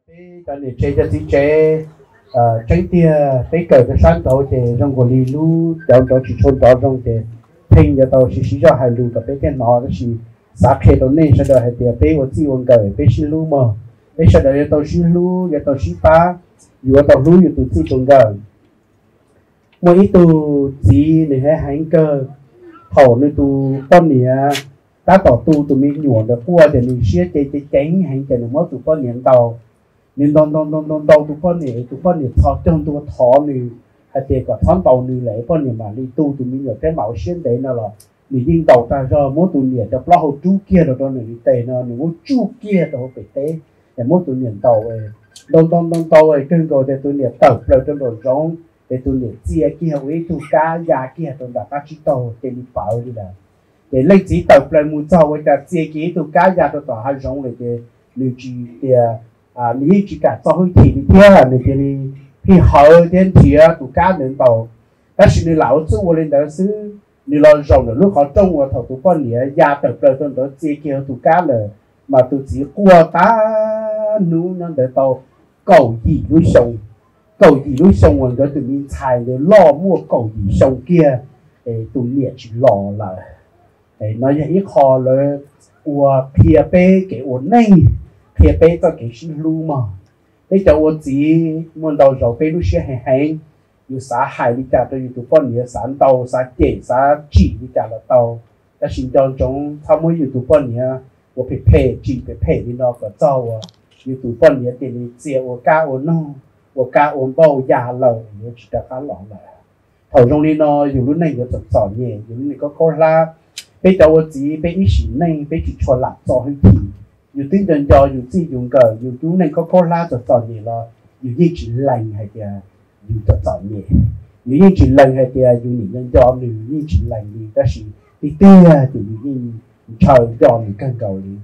Peb cov niam tsev cov txiv tsev, tseeb tiag peb kawm rau sab nraud ces zoo nkaus li lub cov nraud tsis tshua nrov zoo ces pheej yuav tau siv siv zog hais lus kom peb thiaj hnov, tab sis xav qhia rau nej sawv daws hais tias peb ua txij ua nkawm peb sib hlub mog. Peb sawv daws yuav tau sib hlub, yuav tau sib pab, yuav tau hlub yus tus txij tus nkawm. Muaj ib tug txiv nws heev heev kawg, thaum nws tus poj niam tab tom tu tus me nyuam ntawd quaj ces nws siab ceev ceev heev ces nws muab tus poj niam ntaus. Nws ntaus ntaus ntaus ntaus ntaus tus poj niam, tus poj niam txhos caug ntua thov nws hais tias kom txhob ntaus nws lawm, poj niam mam li tu tus me nyuam thiab mam ua siab ntev no los nws yeej ntaus tag zog, muab tus niam cov plaub hau rub kiag rau rau nws li tes no, nws muab tsuj kiag rau hauv pem teb, es muab tus niam ntaus, ntaus ntaus ntaus ntaus kawg nkaus ces tus niam tawm plaws rau nraum zoov, ces tus niam txia kiag ua ib tug kab ya kiag rau nram qab tsib taug cia li pawv li lawm. Ces leej txiv tawm plaws mus txog ua cas txia kiag ib tug kab ya rau tom hav zoov lawm ces nws tsis tias, nws yeej tsis kam txo hwj chim li thiab, nws cia li pheej hawv thiab nrhiav tus kab ntawd ntaus. Tab sis nws lam ua txuj ua li ntawd xwb, nws los zaum ntawm lub qhov rooj uas thaum tus poj niam ya tawm plaws rau ntawd txia kiag tus kab lawm, mas tus txiv quaj tag hnub nyob ntawd tau kaum yim lub xyoo. Kaum yim lub xyoo uas nkawd tus me ntxhais ntawd loj muaj kaum yim xyoo kiag, es tus niam tsis los lawm. No yog ib qho lawv ua qhia peb kev ua neej, qhia peb txoj kev sib hlub mog. Peb cov ua txiv muaj ntau zaus peb lub siab heev heev, yus xav hais li cas rau yus tus poj niam, xav ntaus xav cem xav tsim li cas los tau, tab sis nco ntsoov txhob muab yus tus poj niam ua phem phem tsim phem phem li no kom txog uas yus tus poj niam cia li txia ua kab ua noog, ua kab ua npauj ya lawm yuav tsis rov qab los lawm. Thaum zoo li no yus lub neej yuav txom txom nyem, yus lub neej khaub khaub hlab. Peb cov ua txiv peb ib sim neej peb tsis tshua lam txo hwj chim. Yus twb nco nco yus txij yus nkawm, yus lub neej khaub khaub hlab txom txom nyem los yus yeej tsis lees hais tias yus txom txom nyem. Yus yeej tsis lees hais tias yus nim nco nco nws, yeej tsis lees li, tab sis tiag tiag ces yus yeej ntshaw nco nws kawg nkaus li.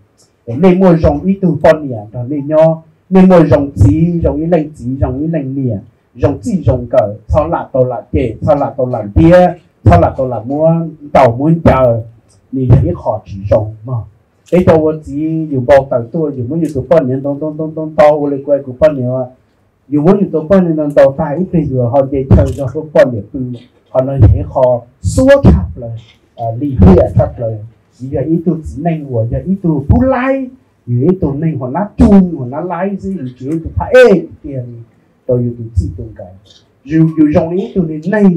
Es nej muaj zoo ib tug poj niam nrog nej nyob, nej muaj zoo txiv zoo ib leej txiv zoo ib leej niam, zoo txij zoo nkawm, txhob lam tau lam cem, txhob lam tau lam ntiab, txhob lam tau lam muab ntaus muab ncaws, nws yog ib qho tsis zoo mog. Peb cov ua txiv yus npau taws tuaj yus muab yus tus poj niam ntaus ntaus ntaus ntaus ua li kuv kuv poj niam, yus muab yus tus poj niam ntaus ntaus tag ib pliag yus ho nce chaw nrog poj niam pw, qhov no yog ib qho xuab tshaj plaws, lim hiam tshaj plaws. Yus yog ib tug txiv neej uas yog ib tug pub laib, yus yog ib tug neeg uas nab tug uas nab laib xwb, yus tsis yog ib tug phab ej tiag li rau yus tus txij tus nkawm. Yus, yus zoo li ib tug neeg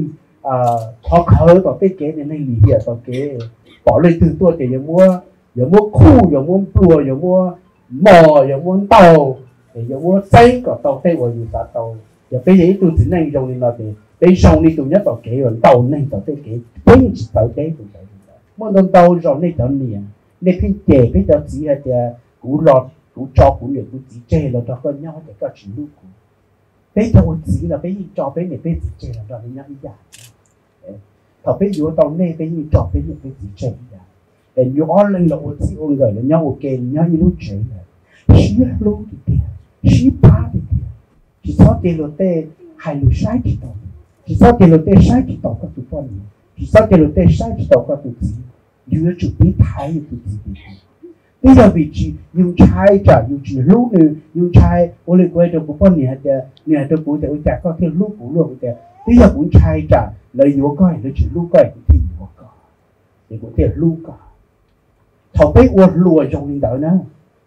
qhov khawv tom tej kev, neeg lim hiam tom kev, pom leej twg tuaj ces yuav muab, yuav muab khuj, yuav muab nplua, yuav muab mos, yuav muab ntaus, yuav muab txeeb kom tau tej uas yus xav tau. Yog peb yog ib tug txiv neej zoo li no ces peb zoo li tus nyob tom kev uas ntaus neeg tom tej kev, peb yeej tsis txawv teb tus ntawd li ntawd. Muaj ntau ntau zaus nej cov niam, nej pheej cem peb cov txiv hais tias kuv los kuv tso kuv niam kuv txiv tseg los nrog koj nyob ces koj tsis hlub kuv. Peb cov ua txiv los peb yeej tso peb niam peb txiv tseg los nrog nej nyob ib yam. Thaum peb yuav tau nej peb yeej tso peb niam peb txiv tseg ib yam. Es yus ob leeg los ua txij ua nkawm los nyob ua ke nyob ib lub tsev lawm, sib hlub tiag tiag, sib pab tiag tiag. Tsis txhob cia luag tej hais lus saib tsis taus, tsis txhob cia luag tej saib tsis taus koj tus poj niam, tsis txhob cia luag tej saib tsis taus koj tus txiv. Yus yuav tsum tiv thaiv yus tus txiv tiag tiag. Twb yog vim tsis, yus ntshai tsam yus tsis hlub nws, yus ntshai ua li kuv hais rau kuv poj niam hais tias, nws hais rau kuv tias ua cas koj thiaj hlub kuv luaj, kuv tias twb yog kuv ntshai tsam lawv yuav koj es lawv tsis hlub koj es kuv thiaj yuav koj, es kuv thiaj hlub koj. Thaum peb ua hluas zoo li ntawd na,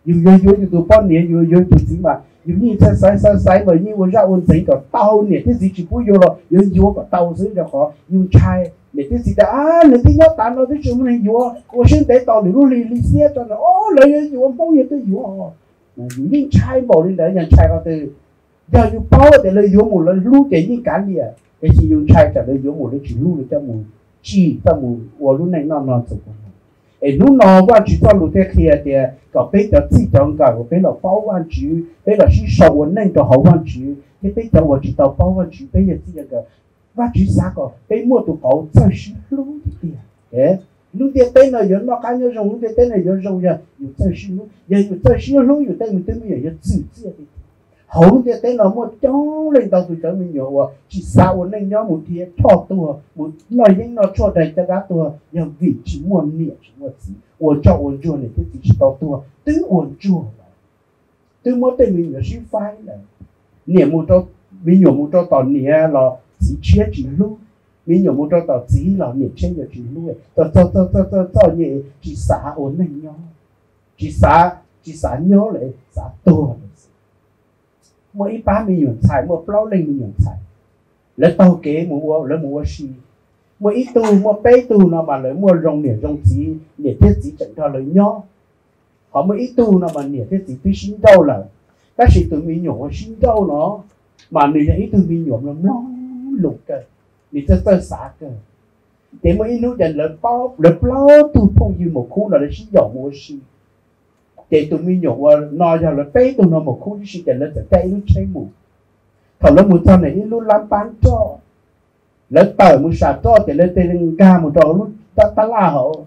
yus yuav yuav yus tus poj niam, yus yuav yus tus txiv mas yus yeej xaiv xaiv xaiv mas yeej ua zaj ua ntxeev kom tau, niam thiab txiv tsis pub yuav los yuav yuav kom tau xwb, rau qhov yus ntshai niam thiab txiv tias nws twb nyob tas no twb tsis muaj neeg yuav, ua siab ntev tau lwm lub hli li xiab tso na, o lawv yuav yuav, Hmoob yuav tuaj yuav. Yus yeej ntshai npaum li ntawd, yog ntshai qhov twg? Yog yus paub tias lawv yuav mus lawv hlub ces yeej kav liam, tiam sis yus ntshai tsam lawv yuav mus lawv tsis hlub, lawv coj mus tsim, coj mus ua lub neej noj no txhua tus. Es hnub no Vajtswv txoj lus thiaj qhia tias kom peb cov txij cov nkawm uas peb los paub Vajtswv, peb los sib sau ua neej rau hauv Vajtswv, thiab peb cov uas tsis tau paub Vajtswv peb yog txij yog nkawm, Vajtswv xav kom peb muaj tus qauv txawj sib hlub tiag tiag. Lub ntiaj teb no yuav noj qab nyob zoo, lub ntiaj teb no yuav zoo yog yus txawj sib hlub. Yog yus txawj sib hlub yus tej me tub me nyuam yuav txwm txiaj tiag tiag. Hauv lub ntiaj teb no muaj coob leej ntau tus cov me nyuam uas tsis xav ua neej nyob, mus dhia choj tuag, mus noj yeeb noj tshuaj daig caj dab tuag, yog vim tsis muaj niam tsis muaj txiv, ua ntsoj ua ntsuag niam thiab txiv tsis tau tuag twb ua ntsuag lawm. Twb muab tej me nyuam sib faib lawm. Niam mus rau, me nyuam mus rau tom niam los txiv tshiab tsis hlub, me nyuam mus rau tom txiv los niam tshiab yuav tsis hlub, txog txog txog txog txog txog nyem tsis xav ua neej nyob, tsis xav, tsis xav nyob lawm, xav tuag lawm. Muaj ib pab me nyuam ntxhais, muaj plaub leeg me nyuam ntxhais, lawv taug kev mus ua, lawv mus ua si. Muaj ib tug, muaj peb tug no mas lawv muaj zoo niam zoo txiv, niam thiab txiv tseem nrog lawv nyob. Ho muaj ib tug no mas niam thiab txiv twb sib nrauj lawm, tab sis tus me nyuam uas sib nrauj no mas nws yog ib tug me nyuam mloog mloog lus kawg, nws txawj txawj xav kawg. Ces muaj ib hnub ces lawv plaub tug phooj ywg mus khub no lawv sib yaum mus ua si. Ces tus me nyuam uas no yog lawv peb tug no mus khub tib si ces lawv txawm caij ib lub tsheb mus. Thaum lawv mus txog ntawm ib lub lab pab roj, lawv tawm mus sam roj ces lawv tes nkag mus rau lub tab laj hauv,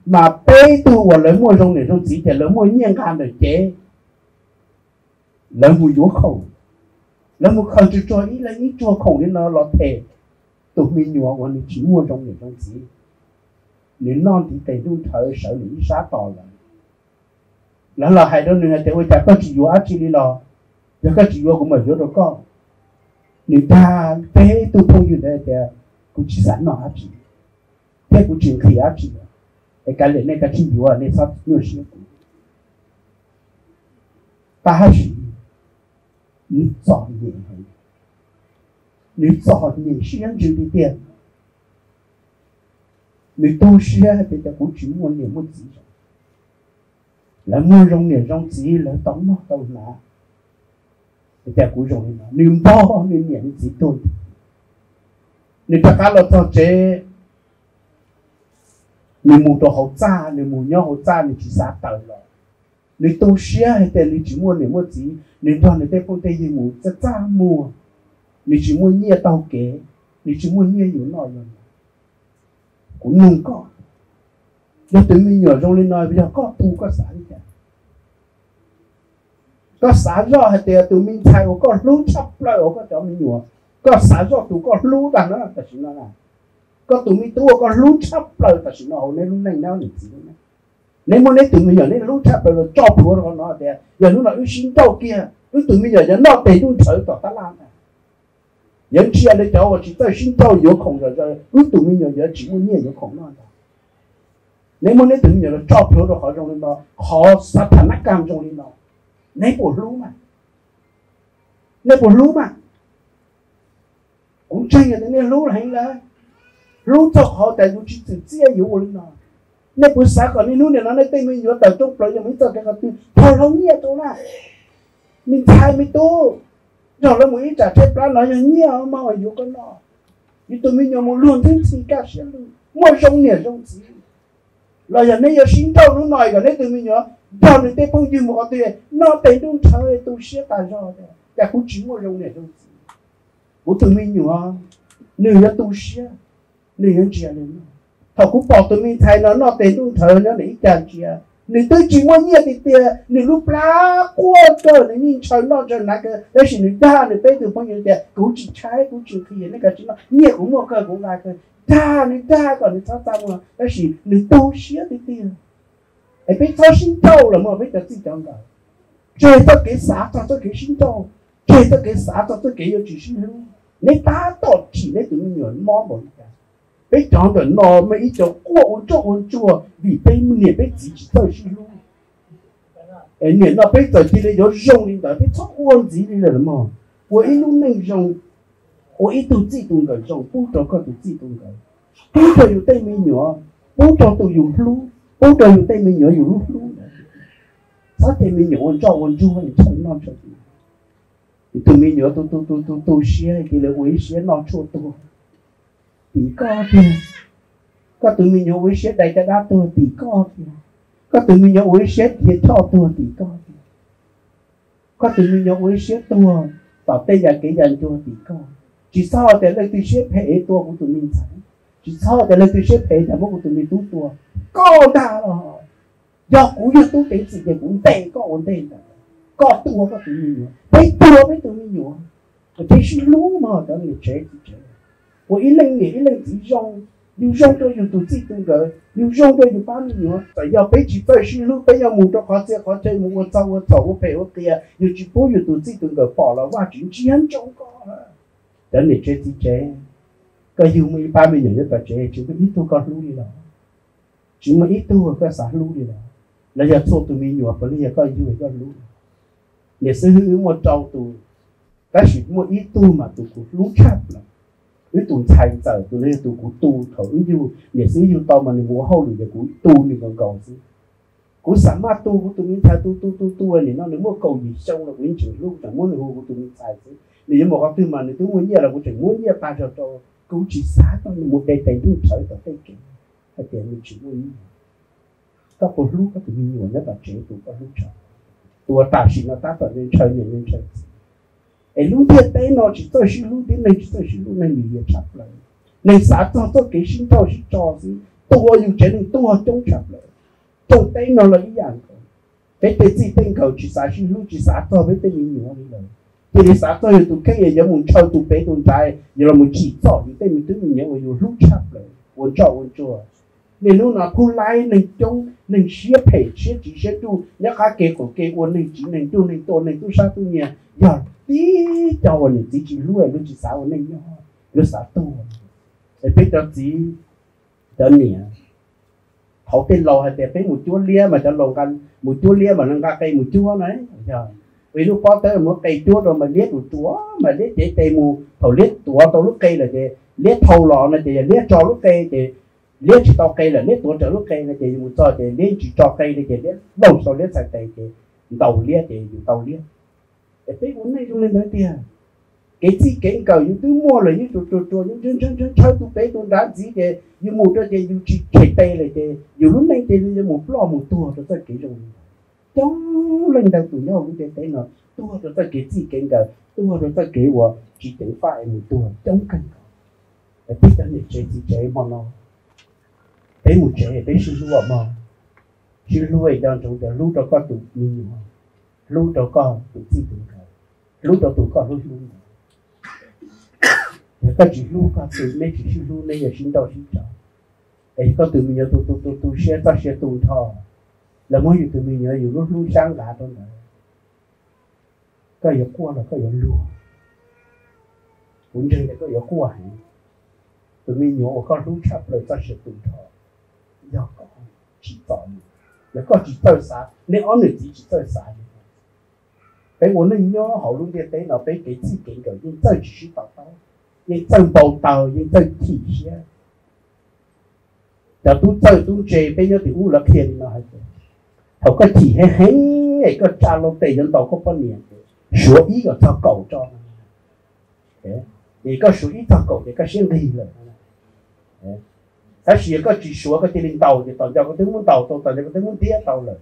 mas peb tug uas lawv muaj zoo niam zoo txiv ces lawv muaj nyiaj nqa ntawm cev, lawv mus yuav khoom, lawv mus khaws tsuag tsuag ib leeg ib tsuag khoom li no los them tus me nyuam uas nws tsis muaj zoo niam zoo txiv, nws noj ntiv tes ntuj nrhawv sawv nws ib sab tos lawm. Lawv los hais rau nws hais tias, ua cas koj tsis yuav dab tsi li los? Yog koj tsis yuav kuv mam yuav rau koj. Nws dag peb tug phooj ywg ntawd tias, kuv tsis xav noj dab tsi thiab kuv tsis nqhis dab tsi, es kav liam nej kav tsij yuav, nej txhob nyuaj siab kuv. Tab sis nws txom nyem, nws txom nyem siab ntsws tiag tiag. Nws tu siab hais tias, cas kuv tsis muaj niam muaj txiv zoo, lawv muaj zoo niam zoo txiv, lawv tau noj tau hnav, cas kuv zoo li no. Nws npog nws niam nws txiv tuag, nws rov qab los txog tsev, nws mus rau hauv txaj, nws mus nyob hauv txaj, nws tsis xav tawm los. Nws tu siab hais tias nws tsis muaj niam muaj txiv, nws nrog nws tej phooj tej ywg mus txaj txaj muag, nws tsis muaj nyiaj taug kev, nws tsis muaj nyiaj yus noj yus. Kuv nug koj, yog tus me nyuam zoo li no yog koj tu koj xav li cas? Koj xav zoj hais tias tus me ntxhais uas koj hlub tshaj plaws hauv koj cov me nyuam, koj xav zoj tus koj hlub tag no tam sim no na, koj tus me tub uas koj hlub tshaj plaws tam sim no hauv neb lub neej nyob niam txiv lub neej, neb muab neb tus me nyuam neb hlub tshaj plaws los tso plhuav rau qhov no tias yog hnub no wb sib nrauj kiag wb tus me nyuam yuav noj tes ntuj nrhawv tom tab laj ntag. Yuav ntsia li cov uas tsis txawj sib nrauj yuav khoom zom zaws, wb tus me nyuam yuav tsis muaj nyiaj yuav khoom noj ntag. Neb muab neb tus me nyuam los tso plhuav rau qhov zoo li no, qhov xav tham nab kas zoo li no, neb puas hlub mas? Neb puas hlub mas? Kuv ntseeg tias nej hlub heev lawm, hlub txog qhov tias yus tsis txwm txiaj yuav ua li no. Nej puas xav kom niaj hnub nim no nej tej me nyuam tawm rooj plaws yog mus ib txoj kev qhov twg, thov hloov nyiaj rau na. Me ntxhais me tub, nrog lawv mus ib tsam tshaib plab no yog nyiaj mog yuav koj noj. Yus tus me nyuam mus luag ntxhwb ntxhi kaj siab lug, muaj zoo niam zoo txiv, los yog neb yuav sib nrauj hnub no kom neb tus me nyuam nrog nws tej phooj ywg mus qhov twg noj tes ntuj nrhawv tu siab tas zog, cas kuv tsis muaj zoo niam zoo txiv? Kuv tus me nyuam, nws yuav tu siab, nws yuav ntsia li no. Thaum kuv pom tus me ntxhais no noj tes ntuj nrhawv nyob ntawm ib cag ntsia, nws twb tsis muaj nyiaj tiag tiag, nws lub plab quaj kawg, nws yeej ntshaw noj ntshaw hnav kawg, tab sis nws dag nws peb tug phooj ywg tias kuv tsis tshaib kuv tsis nqhis, nej kav tsij noj, nyiaj kuv muaj kawg kuv nqa kawg. Dag nws dag kom nws txhob txaj muag, tab sis nws tu siab tiag tiag. Es peb txhob sib nrauj los mas peb cov txij cov nkawm, tseg txoj kev xav txog txoj kev sib nrauj, tseg txoj kev xav txog txoj kev yuav tsis sib hlub. Neb tab tom tsim neb tus me nyuam mob npaum li cas. Peb cov ntawm no muaj ib co quaj ua ntsoj ua ntsuag vim peb niam peb txiv tsis txawj sib hlub. Es nim no peb txawm cia li yuav zoo li ntawd, peb txhob ua ntxiv li lawm mog. Ua ib lub neej zoo, ua ib tug txij tus nkawm zoo pub rau koj tus txij tus nkawm, pub rau yus tej me nyuam, pub rau tus yus hlub, pub rau yus tej me nyuam yus hlub hlub. Txhob cia me nyuam ua ntsoj ua ntsuag ntshaw noj ntshaw hnav. Tus me nyuam tu tu tu tu tu siab cia li ua ib siab noj tshuaj tuag, tim koj tiag. Koj tus me nyuam ua ib siab dai caj dab tuag, tim koj tiag. Koj tus me nyuam ua ib siab dhia choj tuag, tim koj tiag. Koj tus me nyuam ua ib siab tuag tom tej yam kev yam ncua, tim koj. Tsis txhob tias leej twg siab phem tua kuv tus me ntxhais, tsis txhob tias leej twg siab phem cas muab kuv tus me tub tua. Koj ntag los, yog kuv yog tub ceev xwm ces kuv ntes koj ua ntej ntawd, koj tua koj tus me nyuam, peb tua peb tus me nyuam. Peb sib hlub mog cov niam tsev txiv tsev, ua ib leej niam ib leej txiv zoo, yus zoo rau yus tus txij tus nkawm, Yus zoo rau yus pab me nyuam. Txawm yog peb tsis txawj sib hlub, peb yuav mus rau qhov txhia qhov chaw mus ua txog ua txhaum ua phem ua qias, yus tsis pub yus tus txij tus nkawm pom los Vajtswv ntsiab ntsoov koj. Cov niam tsev txiv tsev, koj yug muaj ib pab me nyuam nyob tom tsev, tsis muaj ib tug koj hlub li los? Tsis muaj ib tug koj xav hlub li los? Los yog txhua tus me nyuam puav leej yog koj yug koj hlub? Niam xib hwb wb muaj rau tus, tab sis muaj ib tug mas tus kuv hlub tshaj plaws, wb tus ntxhais ntxawm, tus no yog tus kuv tu thaum wb yug, niam xib hwb yug tau mas nws mus ua hauj lwm ces kuv tu nws nkaus nkaus xwb. Kuv xav maj tu kuv tus me ntxhais, tu tu tu tu nim no nws muaj kaum yim xyoo los kuv yeej tseem hlub, tseem muab nws hu kuv tus me ntxhais xwb. Nws yuav mus qhov twg mas nws twb muaj nyiaj los kuv tseem muab nyiaj tag zog rau. Kuv tsis xav kom nws mus de tes ntuj tshawv tom tej kev hais tias nws tsis muaj nyiaj. Koj puas hlub koj tus me nyuam nyob tom tsev tus koj hlub tshaj? Tus uas tam sim no tab tom ntshaw niam ntshaw txiv. Es lub ntiaj teb no tsis txawj sib hlub, tib neeg tsis txawj sib hlub, neeg lim hiam tshaj plaws. Neeg xav txog txoj kev sib nrauj sib tso xwb, tuag yus tsev neeg tuag coob tshaj plaws. Rooj teb no los ib yam nkaus, peb tej txij tej nkawm tsis xav sib hlub, tsis xav txog peb tej me nyuam li lawm. Cia li xav txog yus tus kheej es yuav mus ntshaw tus pem tus nrad, yuav los mus tsim txom yus tej me tub me nyuam uas yus hlub tshaj plaws, ua ntsoj ua ntsuag. Niaj hnub no phub laib neeg coob, neeg siab phem siab tsiv siab nruj nyob qab ke qaum ke ua neeg tsiv neeg nruj neeg tua neeg tub sab tub nyiag, yog tib co uas niam txiv tsis hlub, luag tsis xav ua neej nyob, luag xav tuag. Es peb cov txiv cov niam, thaum tej laus hais tias peb mus cuab liab mas cov laus nqa, mus cuab liab mas nqa qe mus cuab na, yog ua ib lub pob tawb muab qe cuab rau mas liab tus ruam mas liab cev tes mus, thaum liab tuav tau lub qe lawm ces liab dhau los no ces yog liab tso lub qe ces liab tsis tau qe lawm, liab tuav raws lub qe no ces yus mus txog ces liab tsis tso qe li ces liab laug tau liab txhais tes ces ntaus liab ces yus tau liab. Es peb ua neej zoo li ntawd tiag. Kev txij kev nkawm yus twb muaj lawm, yus tsuas tsuas tsuas yus ntshaw ntshaw tus pem tus nrad ntxiv ces yus mus rau ces yus tsis tshem tes lawm ces yus lub neej ces yus yuav mus ploj mus tuag rau txoj kev zoo li ntawd. Coob leej ntau tus nyob hauv lub ntiaj teb no tuag rau txoj kev txij kev nkawm, tuag rau txoj kev uas tsis ceev faj es mus tuag coob kawg nkaus. Es peb cov niam tsev txiv tsev hmo no, peb mus tsev peb sib hlub mog, sib hlub es nco ntsoov tias hlub rau koj tus me nyuam, hlub rau koj tus txij tus nkawm, hlub rau tus koj hlub hlub ntawd. Yog koj tsis hlub koj tus, neb tsis sib hlub neb yuav sib nrauj sib tso. Es yog koj tus me nyuam tu tu tu tu siab txoj sia tu nrho, lawv muab yus tus me nyuam yus lub hlub xyab nqa rau ntawd, koj yuav quaj los koj yuav luag? Kuv ntseeg tias koj yuav quaj heev. Tus me nyuam uas koj hlub tshaj plaws txoj sia tu nrho, yog koj tsis txom nyem, yog koj tsis txawj xav, neb ob niam txiv tsis txawj xav li. Peb ua neej nyob hauv lub ntiaj teb no peb kev txij kev nkawm yeej txawj tsis sib to taub, yeej txawj npau taws, yeej txawj chim siab. Cov tub txawj tub ntse peb nyob tim ub lawv qhia li no hais tias, thaum koj chim heev heev es koj tsa loo tes yuav ntaus koj poj niam, suav ib kom txog kaum tso, es koj suav ib txog kaum ces koj siab nqig lawm. Tab sis yog koj tsis suav koj cia li ntaus ces tom ncauj koj twb muab ntaus tau, tom ncauj koj twb muab ntiab tau lawm.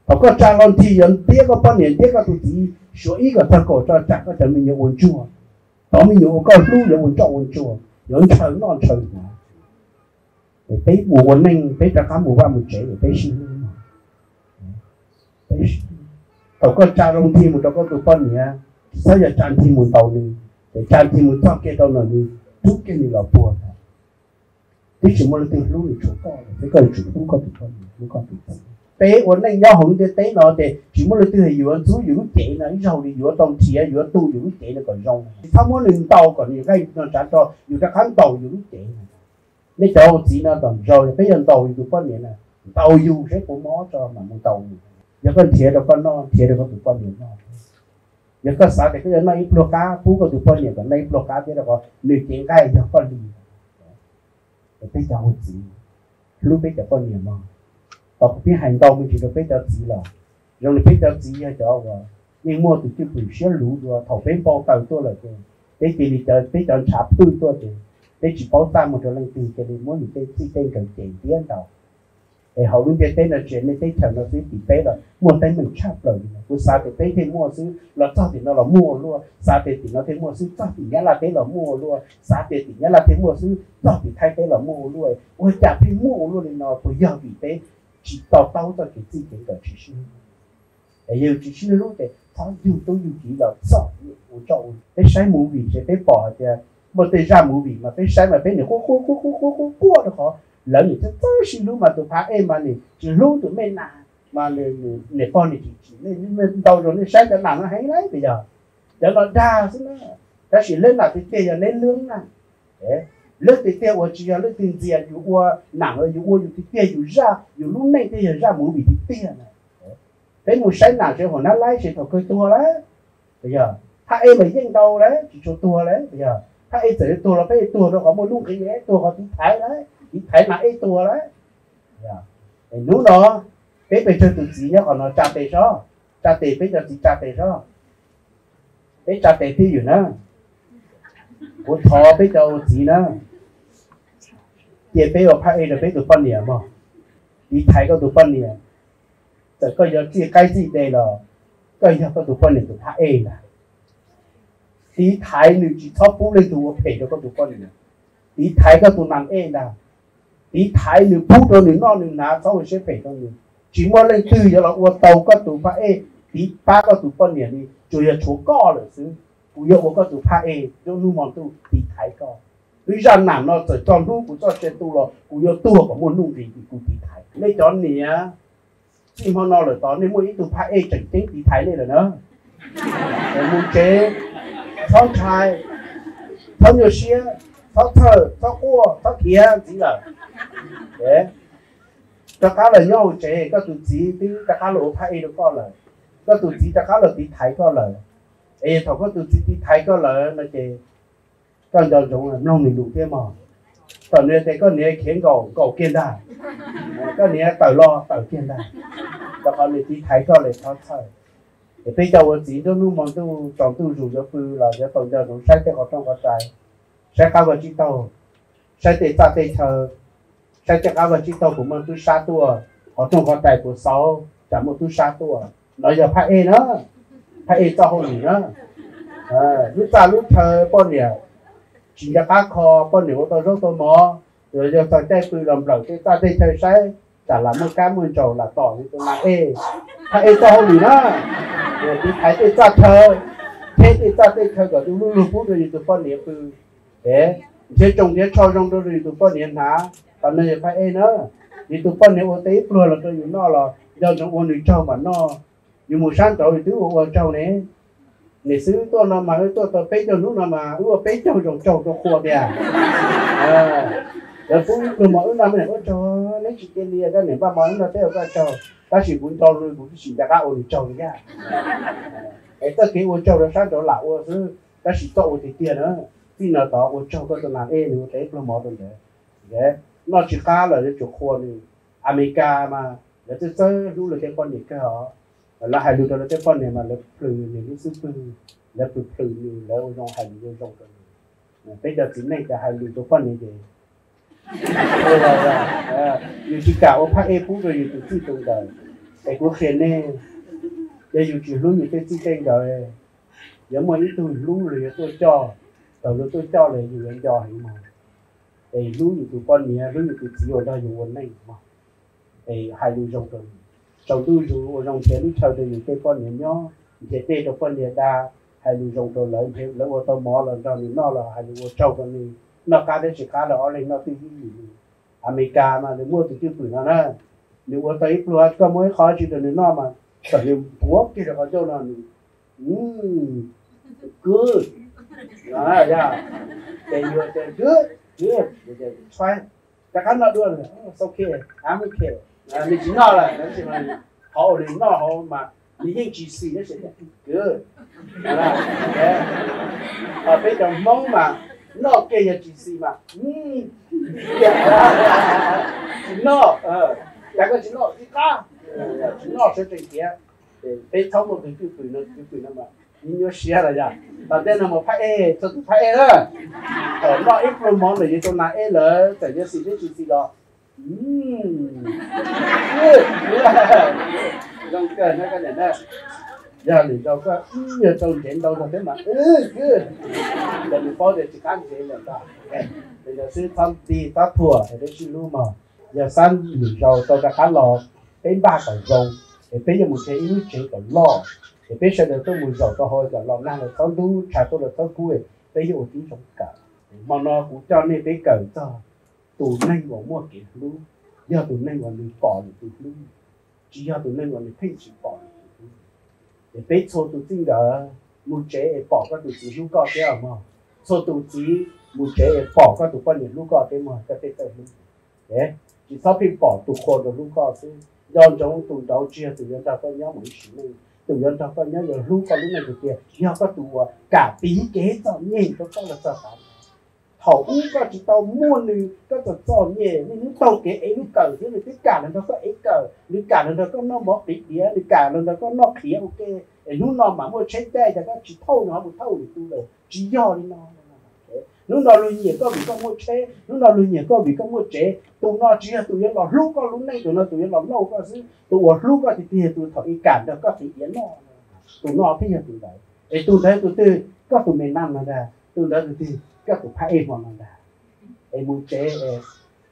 Thaum koj tsa loo nrig yuav ntiab koj poj niam ntiab koj tus txiv, suav ib kom txog kaum tso tsam koj cov me nyuam ua ntsuag. Cov me nyuam uas koj hlub yuav ua ntsoj ua ntsuag, yuav ntshaw noj ntshaw hnav. Es peb mus ua neej peb rov qab mus vaj mus tsev es peb sib hlub. Thaum koj tsa loo nrig mus rau koj tus poj niam, tsis txhob yog tsa nrig mus ntaus nws, ces tsa nrig mus txog kiag rau nws, rub kiag nws los puag ntag. Twb tsis muaj leej twg hlub nws tshuav koj, peb koj yuav tsum hlub koj tus poj niam, hlub koj tus txiv. Peb ua neej nyob hauv lub ntiaj teb no ces tsis muaj leej twg hais yuav ntxub yus lub cev no ib zaug li, yuav tau nrhiav yuav tu yus lub cev no kom zoo. Tsis txhob muab nws ntaus kom nws nqaij no tsav rog, yus rov qab ntaus yus lub cev no. Nej cov ua txiv no kom zoo, yog peb yuav ntaus yus tus poj niam na, ntaus yus saib puas mob tso mam mus ntaus nws. Yog koj nrhiav rau koj noj, nrhiav rau koj tus poj niam noj. Yog koj xav tias koj yuav noj ib pluag qab, pub koj tus poj niam kom noj ib pluag qab thiab rau qhov nws cev nqaij yog koj li. Peb cov ua txiv hlub peb cov poj niam mog. Tau kuv pheej hais ntau me ntsis rau peb cov txiv los, zoo li peb cov txiv yog cov uas yeej muaj tus cwj pwm siab luv dua. Thaum peb npau taws tuaj lawm ces peb cia li, peb cov ntshav phwj tuaj ces peb tsis paub txaj muag rau leej twg, cia li muab yus tej txij tej nkawm cem ntiab ntaus. Es hauv lub ntiaj teb no tsis yog nej teb chaws no xwb, tim peb los muaj teeb meem tshaj plaws li no. Kuv xav tias peb thiaj muaj xwb los txog tim no los muaj ua luaj, xav tias tim no thiaj muaj xwb txog tim Nyab Laj teb los muaj ua luaj, xav tias tim Nyab Laj thiaj muaj xwb txog tim Thaib teb los muaj ua luaj. Ua cas pheej muaj ua luaj li no? Puas yog vim peb tsis to taub txoj kev txij kev nkawm tsis sib hlub? Es yog tsis sib hlub ces txhob yug tub yug kiv los txom nyem ua ntsoj ua. Peb saib movie ces peb pom hais tias muaj tej zaj movie mas peb saib mas peb niam quaj quaj quaj quaj quaj quaj rau qhov Lawv nim txawj txawj sib hlub mas tus phab ej mas nim tsis hlub tus mej nas, mas nim pog nim tsis tsim nej, ntau zaus nej saib cov nas no heev lawm tias yog cov no dag xwb na. Tab sis lub nas tiag tiag yog neb lub na. Lub tiag tiag uas tsis yog lub twg ntxias, yus ua nas los yus ua yus tiag tiag, yus zaj yus lub neej thiaj yog zaj movie tiag tiag na. Peb mus saib nas tsev hauv nab laib tsev thaum kawg tuag lawm. Yog phab ej mas yeej ntau lawm tsis tshua tuag lawm. Yog phab ej txawm yuav tuag los peb tuag rau qhov muaj nuj nqis, tuag qhov tiv thaiv lawm, tiv thaiv nas ej tuag lawm. Hnub no peb pes tsawg tus txiv nyob qhov no tsa tes sob, tsa tes peb cov txiv tsa tes sob. Peb tsa tes twj ywm na. Kuv thov peb cov ua txiv na, cia peb ua phab ej rau peb tus poj niam mog. Tiv thaiv koj tus poj niam. Txawm koj yog txij qaib txij dev los koj yog koj tus poj niam tus phab ej ntag. Tiv thaiv nws tsis txhob pub leej twg ua phem rau koj tus poj niam. Tiv thaiv koj tus nas ej ntag. Tiv thaiv nws, pub rau nws noj nws hnav, txhob ua siab phem rau nws. Tsis muaj leej twg yuav los ua tau koj tus phab ej, tiv pab koj tus poj niam li, tsuas yog tshuav koj lawm xwb. Kuv yuav ua koj tus phab ej, nruab hnub hmo ntuj tiv thaiv koj. Wb zaj nam no txawm txog hnub kuv txoj sia tu los kuv yuav tuag kom muaj nuj nqis vim kuv tiv thaiv. Nej cov niam, txij hmo no lawm tod nej muaj ib tug phab ej tseem ceeb tiv thaiv nej lawm na. Mus tsev, txhob ntshai, txhob nyuaj siab, txhob txhawj, txhob quaj, txhob khiav ntxiv lawm. Rov qab los nyob hauv tsev, koj tus txiv twb rov qab los ua phab ej rau koj lawm. Koj tus txiv rov qab los tiv thaiv koj lawm. Es thaum koj tus txiv tiv thaiv koj lawm no ces koj nco ntsoov mloog nws lus thiab mog. Thaum nws tias koj niam khiav nkaum, nkaum kiag ntag. Koj niam tawm los, tawm kiag ntag. Rau qhov nws tiv thaiv koj lawm, txhob txhawj. Es peb cov ua txiv nruab hnub hmo ntuj tsaus ntuj zus yuav pw los yuav tau nco ntsoov saib tej qhov rooj qhov rais, saib qab vag tsib taug, saib tej txaj tej chaw, saib tej qab vag tsib taug puas muaj tub sab tuaj, qhov rooj qhov rais puas xauv tsam muaj tub sab tuaj. No yog phab ej na, phab ej txoj hauj lwm na. Lub txaj lub chaw poj niam tsis nco qab kho, poj niam ua tau zaub tau mov, yog txog caij pw los nplawm tej txaj tej chaw saib tsam lam muaj kab muaj ntsaum lam tom li tus nas ej. Phab ej txoj hauj lwm na, tiv thaiv tej txaj chaw, theb tej txaj tej chaw kom du lug lug pub rau yus tus poj niam pw. Nrhiav tsoos nrhiav tsho zoo rau yus tus poj niam hnav, qhov no yog phab ej na. Yus tus poj niam ua tau ib pluag los rau yus noj los nco ntsoov ua nws tsaug mam noj. Yus mus sab nraud yus twb ua ua tsaug ne. Niam xwb tuaj no mas wb tuaj tau peb caug hnub no mas wb ua peb caug zaus tsaug rau qhua tiag. Lawv pub ib pluag mov wb noj, ua tsaug, neb tsis cia li, koj niam npaj mov wb noj teb ua koj tsaug, tab sis kuv nco lus kuv twb tsis nco qab ua nws tsaug li thiab. Es txoj kev ua tsaug rau sab nraud lam ua xwb, tab sis koj ua tiag tiag na. Txij no tod ua tsaug koj tus nas ej, nws ua tau ib pluag mov rau ntawd. Noj tsis qab lawm yuav tsum qhua nws. Amelikas mas lawv txawj txawj hlub lawv tej poj niam kawg os. Lawv hais lus rau lawv tej poj niam mas lawv plhws nws lub xub pwg, lawv plhws plhws nws, lawv ua zoo hais lus zoo zoo rau nws. Peb cov txiv neej cov hais lus rau poj niam ces yus tsis kam ua phab ej pub rau yus tus txij tus nkawm. Es kuv qhia nej, yog yus tsis hlub yus tej txij tej nkawm, yuav muaj ib tug hlub los yuav tuaj coj, thaum luag tuaj coj los yus yuav nco heev mog. Es hlub yus tus poj niam, hlub yus tus txiv uas nrog yus ua neej mog. Es hais lus zoo rau, tsaus ntuj zus ua zoo nrhiav lub chaw rau yus tej poj niam nyob, nrhiav dej rau poj niam da, hais lus zoo rau lawv, lawv ua tau mov los nrog nws noj los hais lus ua tsaug rau nws, noj qab thiab tsis qab los ob leeg noj twj ywm li. Amelikas mas nws muaj tus cwj pwm no na, nws ua tau ib pluag koj muab ib qho tsis rau nws noj mas txawm nws npuav kiag rau qhov ncauj no nws good, yog ces yus tias good, good, rov qab noj dua, it's okay, I'm okay, nws tsis noj lawm. Qhov uas nws noj hauv mas nws yeej tsis xis tab sis good. Ho peb cov Hmoob mas noj kiag yog tsis xis mas tsis noj, cas koj tsis noj ib qab, tsis noj sawv tsees tiav. Peb txhob muaj tus cwj pwm no, cwj pwm no mas yeej nyuaj siab lawm yog. Tom ntej no mus phab ej, txog tus phab ej na, thaum noj ib pluag mov lawm yuav tau nas ej lawm, txawm yuav xis thiab tsis xis los zoo kawg na koj niam na. Yog lwm zaus koj ib nyuag rau ntsev ntau zog thiab mas ces nws paub tias tsis qab ntsev lawm ntag. Ces yog xwb txhob nti txhob thuam es peb sib hlub mog. Yog xab lwm zaus tau rov qab los peb npaj kom zoo, es peb yuav mus nrhiav ib lub tsev kom loj, es peb sawv daws tuaj mus zaum rau hauv kom los nag los txhob ntub, tshav tuaj los txhob kub, peb yuav ua tib zoo kawm. Hmo no kuv coj nej peb kawm txog Tus neeg uas muaj kev hlub yog tus neeg uas nws pom lwm tus hlub, tsis yog tus neeg uas nws pheej tsis pom lwm tus hlub. Es peb txhua tus txij nkawm mus tsev es pom koj tus txiv hlub koj thiab mog. Txhua tus txiv mus tsev es pom koj tus poj niam hlub koj thiab mog, koj tej txawj hlub. Tsis txhob pheej pom tus qhua rau hlub koj xwb. Nco ntsoov tus nraud tsis yog tus yuav nrog koj nyob mus ib sim neej, tus yuav nrog koj nyob yuav hlub koj lub neej tiag tiag yog koj tus uas kam piv kev txom nyem rau koj los txog tav. Thaum ub koj tsis tau muaj nws, koj txom txom nyem, nws hnub taug kev ev lub kawm xwb, nws twb kam los nrog koj ev kawm, nws kam los nrog koj noj mov qiv diav, nws kam los nrog koj noj qhiav ua ke. Es hnub no mas muaj tsheb caij, cas koj tsis thauj nws ho mus thauj lwm tus lawm? Tsis yog li no. Hnub no luag nyiam koj vim koj muaj tsheb, hnub no luag nyiam koj vim koj muaj tsev. Tus no tsis yog tus yuav los hlub koj lub neej, tus no tus yuav los lauj koj xwb. Tus uas hlub koj tiag tiag tus thaum ub kam nrog koj qiv diav noj, tus no thiaj yog tus ntawd. Es tus ntawd tus twg? Koj tus me naj no ntag. Tus ntawd tus twg? Koj tus phab ej hmo no ntag. Es mus tsev,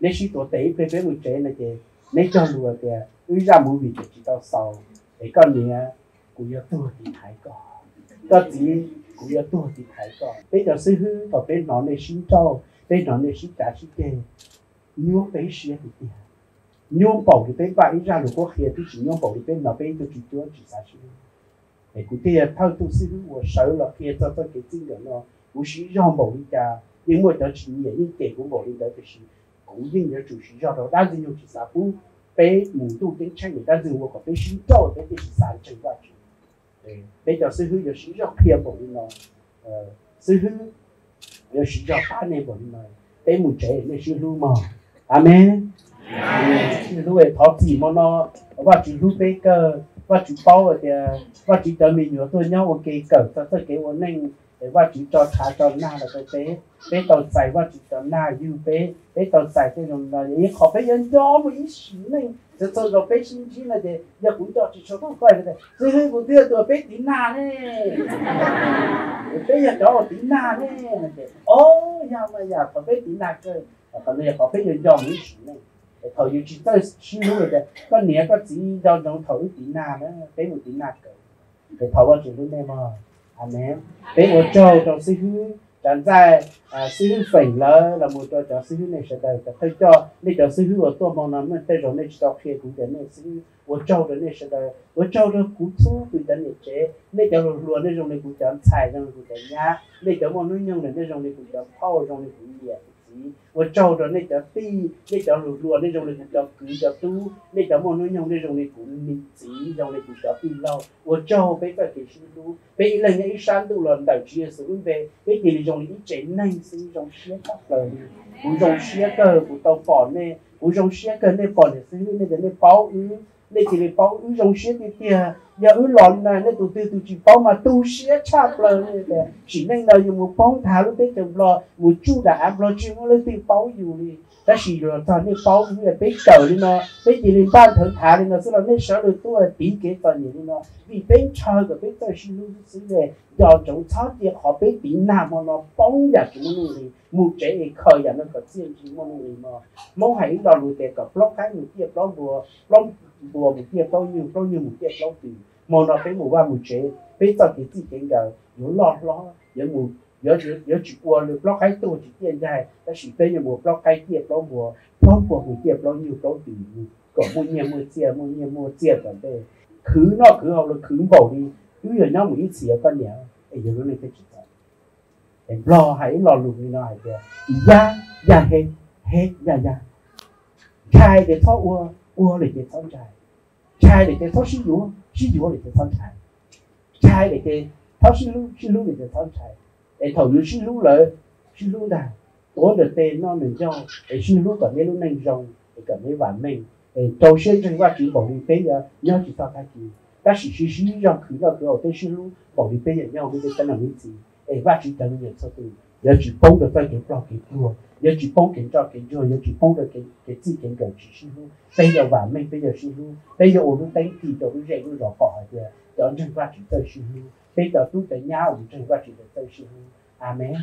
neb sib tuav tes ib pliag peb mus tsev no ces neb cog lus tias wb zaj movie ces tsis tau xaus, es koj niam, kuv yuav tuag tim thaiv koj, koj txiv, kuv yuav tuag tim thaiv koj. Peb cov xib hwb thaum peb hnov nej sib nrauj, peb hnov nej sib cav sib ceg, nyuaj peb siab tiag tiag. Nyuaj npaum li peb npaj ib zaj lus qhuab qhia twb tsis nyuaj npaum li peb hnov peb ib tug tswv cuab tsis xav sib hlub. Es kuv thiaj yog thawj tug xib hwb uas sawv los qhia txog txoj kev txij nkawm no. Kuv siv zog npaum li cas, yeej muaj cov tsis nyiam yeej cem kuv npaum li ntawd, tiam sis kuv yeej yuav tsum siv zog rau dab Ntxwg Nyoog tsis xav pub peb mus ntuj ceeb tsheej, dab Ntxwg Nyoog ua kom peb sib nrauj peb thiaj tsis xav ntseeg Vajtswv. Peb cov xib hwb yuav siv zog qhia npaum li no, xib hwb yuav siv zog pab nej npaum li no. Peb mus tsev nej sib hlub mog. Amees. Sib hlub es thov txim hmo no, Vajtswv hlub peb kawg, Vajtswv paub hais tias Vajtswv cov me nyuam tuaj nyob ua ke kawm txog txoj kev ua neej, es Vajtswv tso tshav tso nag los rau peb. Peb tau txais Vajtswv cov nag yug peb, peb tau txais tej zoo no, qhov peb yuav nco mus ib sim neej. Txhua txhua zaus peb sib ntsib no ces yog kuv nco tsis tshua tau koj, xib hwb, kuv twb yog tus peb tiv nag ne, peb yog cov uas tiv nag ne. Ces o, yog mas yog qhov peb tiv nag kawg, qhov no yog qhov peb yuav nco mus ib sim neej. Thaum yus tsis txawj sib hlub tias koj niam koj txiv, nco ntsoov thaum wb tiv nag na, peb mus tiv nag kawg. Es thov Vajtswv hlub nej mog. Amees. Peb ua tsaug rau xib hwb Tsav Ntxaij, xib hwb Feem lawv los mus rau cov xib hwb nej sawv daws, cov thawj coj, nej cov xib hwb uas tuaj hmo no, nej tej zaum nej tsis tau qhia kuv tias nej xib hwb. Ua tsaug rau nej sawv daws, ua tsaug rau kuv txhua tus cov niam tsev, nej cov hluas hluas nej zoo li kuv cov ntxhais, zoo li kuv cov nyab, nej cov muaj hnub nyoog nej zoo li kuv cov phauj, zoo li kuv niam kuv txiv. Ua tsaug rau nej cov tij, nej cov hluas hluas nej zoo li kuv cov kwv cov tub, nej cov muaj hnub nyoog nej zoo li kuv niam txiv, zoo li kuv cov tij laug. Ua tsaug peb txoj kev sib hlub, peb ib leeg nyob ib sab ntuj los ntawm Tswv Yexus lub npe peb cia li zoo li ib tsev neeg xwb, zoo siab tshaj plaws li. Kuv zoo siab kawg kuv tau pom nej, kuv zoo siab kawg nej pom niam xib hwb, nej tias nej paub wb, nej cia li paub wb, zoo siab tiag tiag. Yog wb los li no nej tus twg tus tsis paub mas tu siab tshaj plaws li. Sim neej no yus mus poob nthav lub teb chaws Nplog, mus tsuj nram av Nplog tsis muaj leej twg paub yus li. Tab sis yus los txog nej paub wb, peb kawm li no, peb cia li npaj nthawv nthav li no xwb los nej sawv daws tuaj tiv kev txom nyem li no vim peb ntshaw kom peb txawj sib hlub xwb ne. Nco ntsoov txhob cia qhov peb tiv nag hmo no poob yam tsis muaj nuj nqis, mus tsev es khaws yam no kom txiaj ntsig muaj nuj nqis no. Hmoob hais ib lo lus tias kom plaub qaib mus ciaj plaub npua, plaub npua mus ciaj plaub nyuj, plaub nyuj mus ciaj plaub twm. Hmo no peb mus vaj mus tsev, peb txoj kev txij kev nkawm yuav loj hlob, yuav tsis ua li plaub qaib tuag tsis ciaj ncaig, tab sis peb yuav mus plaub qaib ciaj plaub npua, plaub npua mus ciaj plaub nyuj plaub twm, kom muaj nyiaj muaj txiaj, muaj nyiaj muaj txiaj tom ntej. Khwv noj khwv haus los khwv npaum li wb yog nyob mus ib txhis, koj niam, es yog lub neej thiaj tsis txawv. Es Nplog hais ib lo lus li no hais tias, yaj yaj heb, heb yaj yaj. Ntshai ces txhob ua, ua lawm ces txhob ntshai. Ntshai lawm ces txhob sib yuav, sib yuav lawm ces txhob ntshai. Ntshai lawm ces txhob sib hlub, sib hlub lawm ces txhob ntshai. Es thaum yus sib hlub lawm, sib hlub ntag, tuav nrawm tes noj nrawm ncauj es sib hlub kom neb lub neej zoo, es kom neb vam meej, es rau siab ntseeg Vajtswv npaum li peb yuav nyob tsis txog tag kis. Tab sis sib sib zog khwv noj khwv haus thiab sib hlub npaum li peb yuav nyob hauv lub teb chaws no ib txhis, es Vajtswv cov me nyuam txhua tus yuav tsis poob rau txoj kev plog kev pluag, yuav tsis poob kev ntsoj kev ntsuag, yuav tsis poob rau kev txij kev nkawm tsis sib hlub. Peb yuav vam meej, peb yuav sib hlub, peb yuav ua lub teeb tig rau lub zej lub zos pom hais tias cov ntseeg Vajtswv txawj sib hlub, peb cov tub cov nyab uas ntseeg Vajtswv txawj sib hlub. Amees.